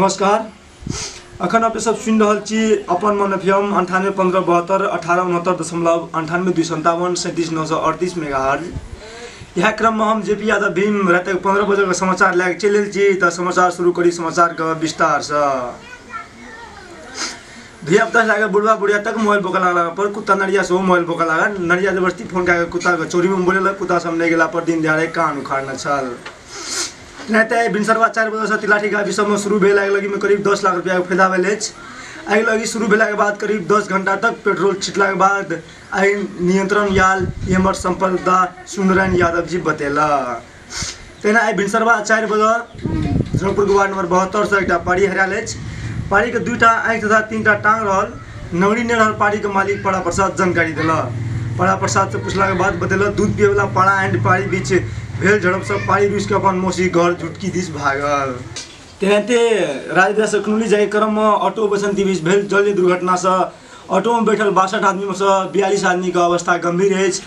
नमस्कार। अखन अपने सब सुनि रहल छी अपन मन एफएम 98 15 72 18 69.98 257 37 938 मेगाहर्ज। यह क्रम में हम जेपी यादव भीम रात 15 बजे के समाचार लए चलि आयल छी। तो समाचार शुरू करी समाचार के विस्तार से। धिया पुता लागल बुढ़वा बुढ़िया तक मोबाइल बोका लागला पर कुत्ता नरिया सेहो मोबाइल बोका लागल। नरिया जबरदस्ती फोन कए कुत्ता के चोरी में बोलेलक। कुत्ता सब नहि गेला पर दिन दिहाड़े कान उखाड़ने छल। तेनाहिते भिनसरवा 4 बजे से तिलाठी गावी सबमे शुरू भेल आगिलगी में करीब 10 लाख रुपया के फायदा भेल अछि। आगिलगी शुरू भेलाके बाद करीब 10 घंटा तक पेट्रोल छिटलाके बाद आगि नियंत्रण आयल। ई हमर संपर्कदाता सुंदरायण यादव जी बतेला। तहिना आइ भिनसरवा 4 बजे जनकपुर के वार्ड नंबर 72 से एकटा पारी हरायल अछि। पारी के 2टा आँखि तथा 3टा टांग रहल। नवरी नहि रहल पारी के मालिक पारा प्रसाद जानकारी देलक। पारा प्रसाद से पूछला के बाद बतेलक दूध पिए वाला पारा एंड पारी बीच भेल झड़प से पारी रुसि के अपन मौसी घर झुटकी दिस भागल। तेनाहिते राजविराज से कुनौली जाय क्रम में ऑटो बसंती बीच भेल जल्दी दुर्घटना से ऑटो में बैठल 62 आदमी में से 42 आदमी के अवस्था गंभीर अछि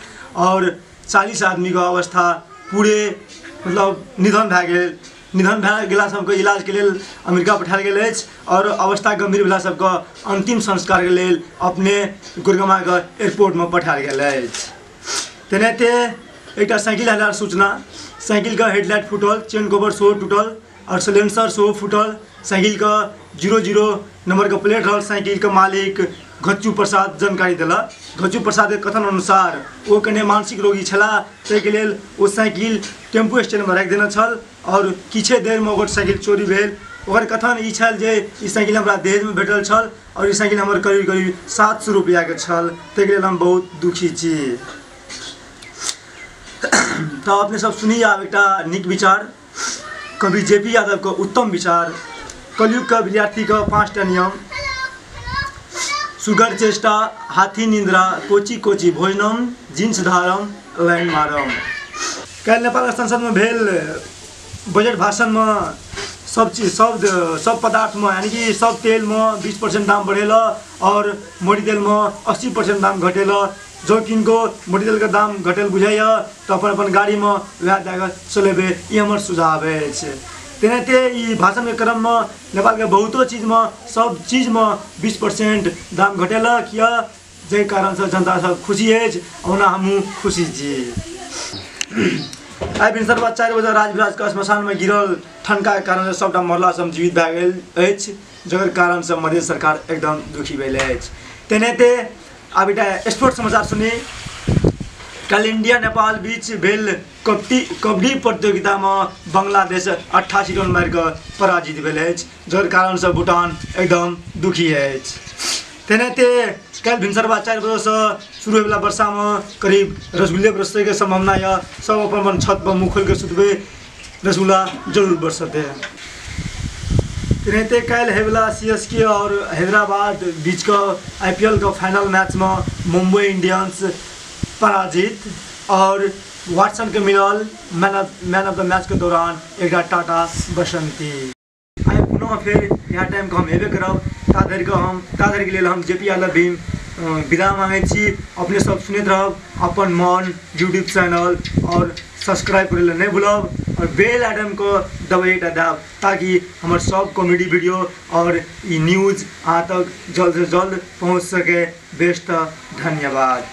और 40 आदमी के अवस्था पूरे मतलब निधन भए गेल। निधन भए गेला सबके इलाज के लेल अमेरिका पठायल गेल अछि और अवस्था गंभीर भेला सबके अंतिम संस्कार के लेल अपने गुरगामा के एयरपोर्ट में पठायल गेल अछि। तेनाहिते एकटा साइकिल हरायल सूचना। साइकिल के हेडलाइट फूटल, चेन कवर सेहो टूटल और सिलेंसर सेहो फूटल। साइकिल के 00 नंबर के प्लेट रहल। साइकिल के मालिक घच्चू प्रसाद जानकारी देलक। घच्चू प्रसाद के कथन अनुसार ओ कने मानसिक रोगी छलाह, ताहिके लेल ओ साइकिल टेम्पू स्टैंड में राखि देने छल और किछे देर में ओकर साइकिल चोरी भेल। ओकर कथन ई छल जे ई साइकिल हमरा दहेज में भेटल छल और ई साइकिल हमर करीब करीब 700 रुपया के छल, ताहिके लेल हम बहुत दुखी छी। तो अपने सब सुनी आब एकटा नीक विचार, कवि जेपी यादव के उत्तम विचार। कलयुग के विद्यार्थी के 5टा नियम। सुगर चेष्टा, हाथी निंद्रा, कोची कोची भोजनम, जींस धारम, लाइन मारम। काल्हि नेपाल संसद में भेल बजट भाषण में सब चीज सब पदार्थ में यानी कि सब तेल में 20% दाम बढ़ेल और मोटी तेल में 80% दाम घटेल। जो किनको मोटी तेल के दाम घटेल बुझाइए तो अपन अपन गाड़ी में वएह दए कऽ चलेबै, ई हमर सुझाव अछि। तेनाहिते ई भाषण के क्रम में नेपाल के बहुतो चीज में सब चीज में 20% दाम घटेलक यऽ, जाहि कारणसँ जनता सब खुशी अछि। ओना हमहूँ खुशी छी। आइ भिनसरवा 4 बजे राजविराज के श्मशान में गिरल ठनका के कारण सबटा मरला सब जीवित भए गेल अछि, जकर कारणसँ मधेश सरकार एकदम दुखी भेल अछि। तेनाहिते आब एकटा स्पोर्ट्स समाचार सुनी। कल इंडिया नेपाल बीच भेल कबड्डी प्रतियोगिता में बांग्लादेश 88 रन मारि कऽ पराजित भेल अछि, जकर कारणसँ भूटान एकदम दुखी अछि। तेनाहिते काल्हि भिनसरवा 4 बजेसँ शुरू होइवला वर्षामे करीब रसगुल्ले बरसैके सम्भावना यऽ। सब अपन अपन छत पर मुँह खोलि कऽ सुतबै, रसगुल्ला जरूर बरसतै। तेनाहिते काल्हि होइवला CSK और हैदराबाद बीचके IPL के फाइनल मैच में मुंबई इंडियंस पराजित और वाटसन के मिलल मैन ऑफ the match के दौरान एकटा टाटा बसंती। आइ पुनः फेर इएह टाइमके हम हेबे करब। ता धरिके लेल हम जेपी यादव भीम विदा मांगै छी। अपने सब सुनैत रहब अपन मन यूट्यूब चैनल और सब्सक्राइब करै लए नहि भूलब और बेल आइकन को दबेटा देब ताकि हमर सब कॉमेडी वीडियो और ई न्यूज अहाँ तक जल्द से जल्द पहुँच सके। बेस्ट, धन्यवाद।